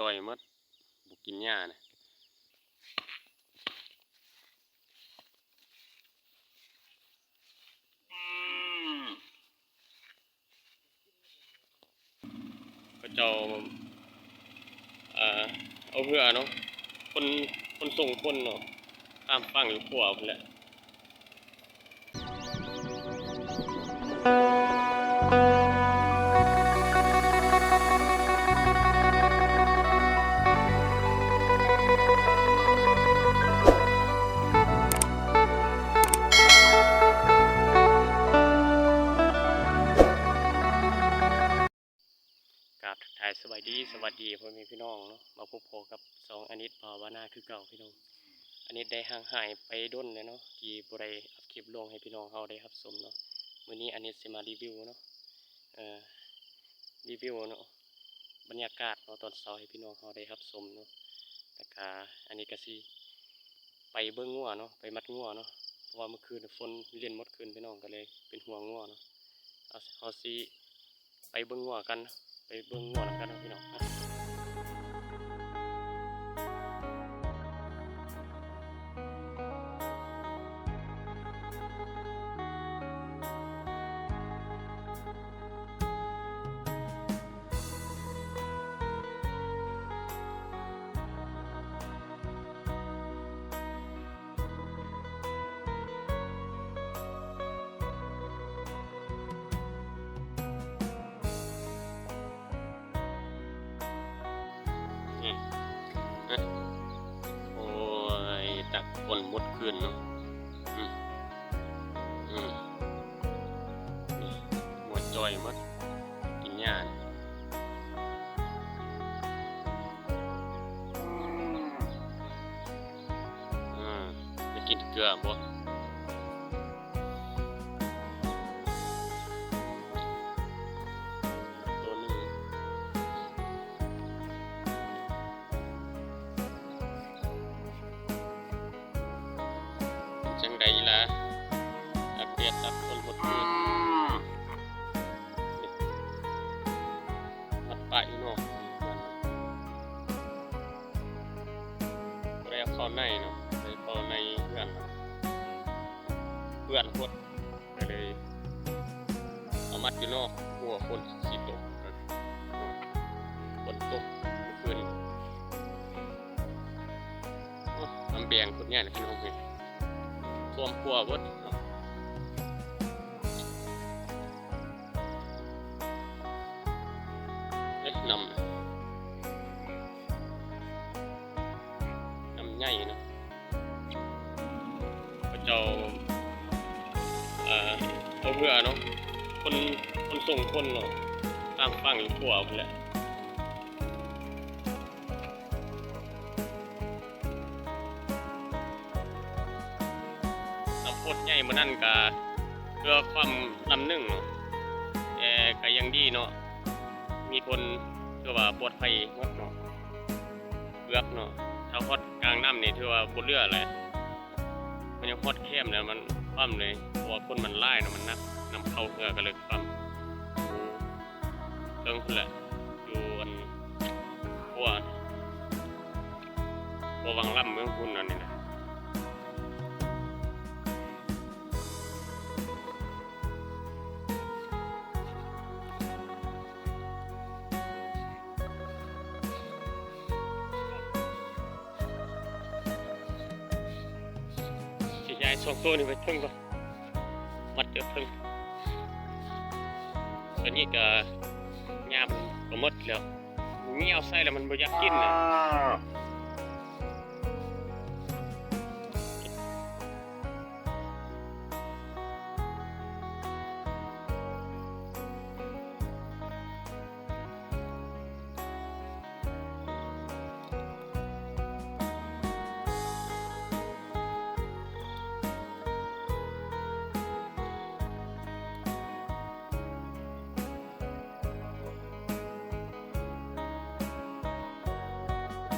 ຈ່ອຍໝົດ ບໍ່ກິນຫຍ້ານະ. ເຂົາເຈົ້າ ເອີ ເອົາເຮືອເນາະ ຂົນ ຂົນສົ່ງຄົນເນາະ ຂ້າມຝັ່ງຢູ່ຂົວພຸ້ນແຫຼະ. ກາບທັກທາຍສະບາຍດີ ສະຫວັດດີພໍ່ແມ່ພີ່ນ້ອງເນາະ ມາພົບພໍ້ກັບຊ່ອງອານິດພາວະນາຄືເກົ່າພີ່ນ້ອງ. ອານິດໄດ້ຫ່າງຫາຍໄປດົນແລ້ວເນາະ ທີ່ບໍ່ໄດ້ອັບຄລິບລົງໃຫ້ພີ່ນ້ອງເຮົາໄດ້ຮັບຊົມເນາະ. ມື້ນີ້ອານິດຊິມາຣີວິວເນາະ ເອີ ຣີວິວເນາະ ບັນຍາກາດເນາະ ຕອນເຊົ້າໃຫ້ພີ່ນ້ອງເຮົາໄດ້ຮັບຊົມເນາະ. ແລ້ວກະອານິດກະຊິໄປເບິ່ງງົວເນາະ ໄປມັດງົວເນາະ ເພາະວ່າມື້ຄືນຝົນລິນໝົດຄືນ ພີ່ນ້ອງກະເລີຍເປັນຫ່ວງງົວເນາະ. ເຮົາ ເຮົາຊິ ໄປເບິ່ງງົວກັນ ໄປເບິ່ງງົວນຳກັນເນາະພີ່ນ້ອງ. ອືມ ໂອ້ຍ ຕັກຝົນໝົດຄືນເນາະ. ອືມ ອືມ ຫົວຈ່ອຍໝົດ ກິນຫຍ້າ. ອືມ ໄດ້ກິນເກືອບໍ່? ໂຕໜຶ່ງ ຈັ່ງໃດອີ່ຫຼ້າ? ອາກາດຕັກຝົນໝົດຄືນ ມັດປາຢູ່ນອກ ບໍ່ໄດ້ເອົາເຂົ້າໃນເນາະ ໄດ້ເຂົ້າໃນເຮືອນ ເປື້ອນໂພດ ກະເລີຍເອົາມັດຢູ່ນອກ ກົວຝົນຊິຕົກ. ຝົນຕົກມື້ຄືນ ໂອ້ ນ້ຳແບງໂຄດໃຫຍ່ເລີຍພີ່ນ້ອງເອີຍ ຖ້ວມຂົວເບິດເນາະ. ເອີ ນ້ຳ ນ້ຳໃຫຍ່ເນາະ ເຂົາເຈົ້າ ເອີ ເອົາເຮືອເນາະ ຂົນ ຂົນສົ່ງຄົນເນາະ ຂ້າມຝັ່ງຢູ່ຂົວພຸ້ນແຫຼະ. ນ້ຳໂພດໃຫຍ່ມື້ນັ້ນກະເຮືອຄວ່ຳລຳໜຶ່ງເນາະ ແຕ່ກະຍັງດີເນາະ ມີຄົນ ຖືວ່າປອດໄພໝົດເນາະ ເກືອບເນາະ. ຖ້າຮອດກາງນ້ຳນີ້ຖືວ່າບໍ່ເຫຼືອແຫຼະ ມັນຍັງຮອດແຄມແລ້ວມັນຄວ່ຳເລີຍ ເພາະວ່າຄົນມັນຫຼາຍເນາະ ມັນໜັກ ນ້ຳເຂົ້າເຮືອກະເລີຍຄວ່ຳ. ເທິງພຸ້ນແຫຼະ ຢູ່ອັນຂົວ ຂົວວັງລຳເມືອງພຸ້ນອັນນີ້ນະ. ຊິຍ້າຍສອງໂຕນີ້ໄປເທິງກ່ອນ ມັດຢູ່ເທິງ ໂຕນີ້ກະຫຍ້າມັນກະໝົດແລ້ວ ຍ່ຽວໃສ່ແລ້ວມັນບໍ່ຢາກກິນນະ.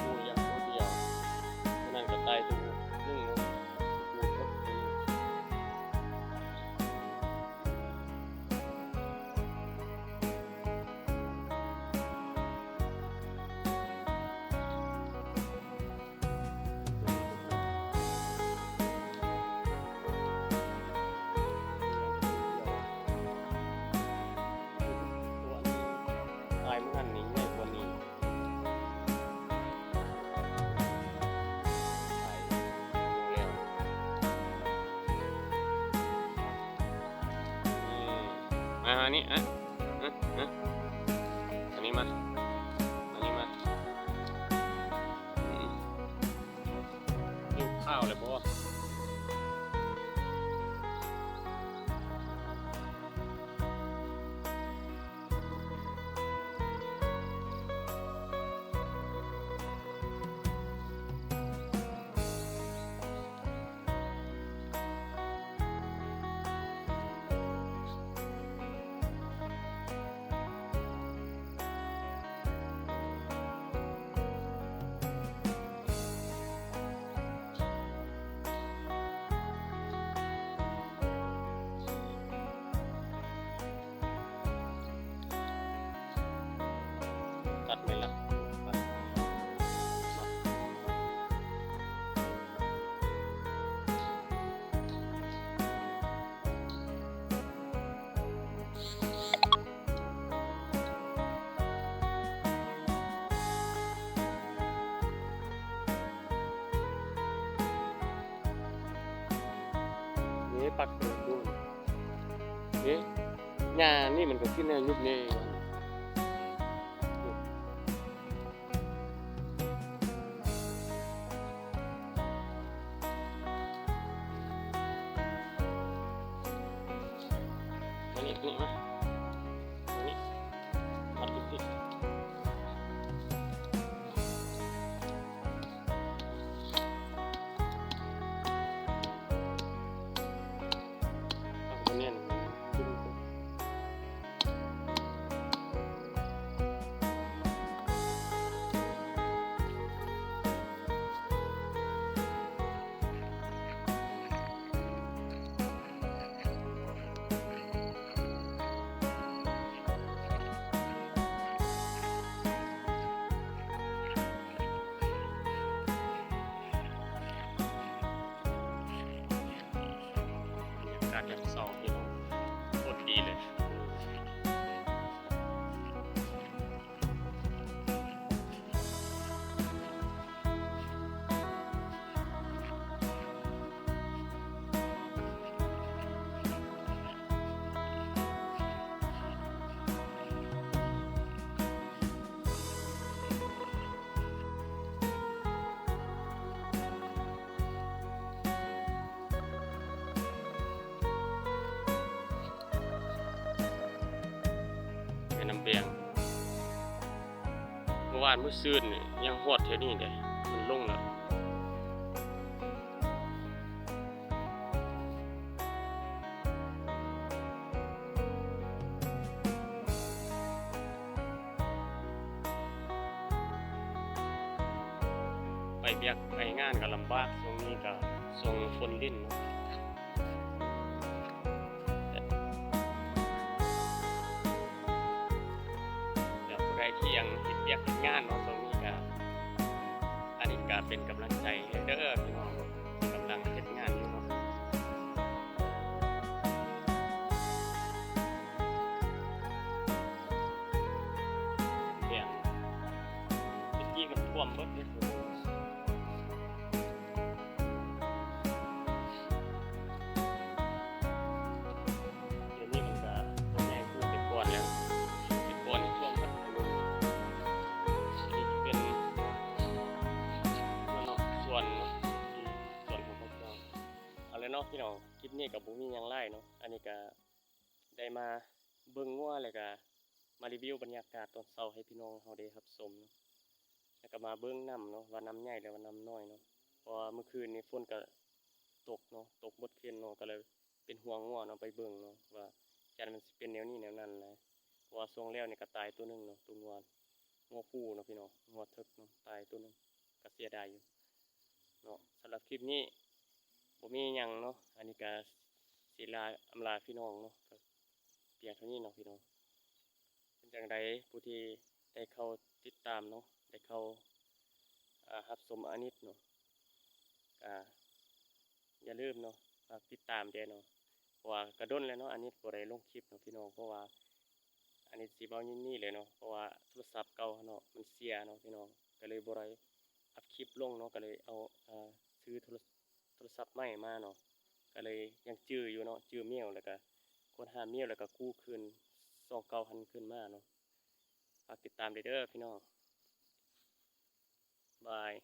ໂອ້ ຢ່າງ ອັນນີ້ ອະ ອະ ອະ ອັນນີ້ມາ ອັນນີ້ມາ ອືມ ຫິວເຂົ້າແລ້ວບໍ່? ຕັດເລີຍລະ ຕັດ ເດ້ ປັກເດີນດູ ເດ້ ຫຍ້ານີ້ມັນກໍຂຶ້ນແນວຍຸບແນວ ມານີ້ ນີ້ມາ ມານີ້ ມາຕິດໆ ເອົາ ບໍ່ແໜ້ນ ດຶງ ບັນຍາກາດຍາມເຊົ້າພີ່ນ້ອງ ໂຄດດີເລີຍ. ແມ່ນ້ຳແບງ ເມື່ອວານມື້ຊືນນີ້ຍັງຮອດແຖວນີ້ເດ້ ມັນລົງແລ້ວ. ໄປວຽກໄປງານກໍລຳບາກ ຊ່ວງນີ້ກໍຊ່ວງຝົນລິນເນາະ. ແບບຜູ້ໃດທີ່ຍັງເຮັດວຽກເຮັດງານເນາະ ຊ່ວງນີ້ກະ ອັນນີ້ກະເປັນກຳລັງໃຈໃຫ້ເດີພີ່ນ້ອງ ກຳລັງເຮັດງານຢູ່ເນາະ. ແບບ ແຕ່ກີ້ມັນຖ້ວມເບິດເດ້. ດຽວນີ້ມັນກະບໍ່ແມ່ນຄືແຕ່ກ່ອນແລ້ວ ແຕ່ກ່ອນນີ້ຖ້ວມໝົດ. ອັນນີ້ເປັນ ເນາະ ສວນເນາະ ສວນຂອງເຂົາເຈົ້າ. ເອົາລະເນາະພີ່ນ້ອງ ຄລິບນີ້ກະບໍ່ມີຫຍັງຫຼາຍເນາະ ອັນນີ້ກະ ໄດ້ມາເບິ່ງງົວ ແລ້ວກະມາຣີວິວບັນຍາກາດຕອນເຊົ້າໃຫ້ພີ່ນ້ອງເຮົາໄດ້ຮັບຊົມເນາະ ແລ້ວກະມາເບິ່ງນ້ຳເນາະ ວ່ານ້ຳໃຫຍ່ ຫຼືວ່ານ້ຳນ້ອຍເນາະ. ເພາະວ່າມື້ຄືນນີ້ຝົນກະຕົກເນາະ ຕົກໝົດຄືນເນາະ ກະເລີຍເປັນຫ່ວງງົວເນາະ ໄປເບິ່ງເນາະ ວ່າຢ້ານມັນຊິເປັນແນວນີ້ແນວນັ້ນນະ. ເພາະວ່າຊ່ວງແລ້ວນີ້ກະຕາຍໂຕໜຶ່ງເນາະ ໂຕງົວ ງົວຜູ້ເນາະພີ່ນ້ອງ ງົວເຖິກເນາະ ຕາຍໂຕໜຶ່ງ ກະເສຍດາຍຢູ່ເນາະ. ສຳລັບຄລິບນີ້ບໍ່ມີຫຍັງເນາະ ອັນນີ້ກະ ຊິລາ ອຳລາພີ່ນ້ອງເນາະ ກະພຽງເທົ່ານີ້ເນາະພີ່ນ້ອງ. ເປັນຈັ່ງໃດຜູ້ທີ່ໄດ້ເຂົ້າຕິດຕາມເນາະ ໄດ້ເຂົ້າ ອາ ຮັບຊົມອານິດເນາະ ກະຢ່າລືມເນາະ ຝາກຕິດຕາມແດ່ເນາະ. ເພາະວ່າກະດົນແລ້ວເນາະ ອານິດບໍ່ໄດ້ລົງຄລິບເນາະພີ່ນ້ອງ ເພາະວ່າ ອັນນີ້ຊິເວົ້ານີ້ເລີຍເນາະ ເພາະວ່າໂທລະສັບເກົ່າເນາະ ມັນເສຍເນາະພີ່ນ້ອງ ກະເລີຍບໍ່ໄດ້ອັບຄລິບລົງເນາະ ກະເລີຍເອົາ ເອີ ຊື້ໂທລະ ໂທລະສັບໃໝ່ມາເນາະ ກະເລີຍຍັງຈື່ຢູ່ເນາະ ຈື່ແມວ ແລ້ວກະ ກົດຫ້າມມິວ ແລ້ວກໍກູ້ຄືນສອງເກົ້າຫັ້ນຄືນມາເນາະ. ຝາກຕິດຕາມເດີພີ່ນ້ອງ. ບາຍ.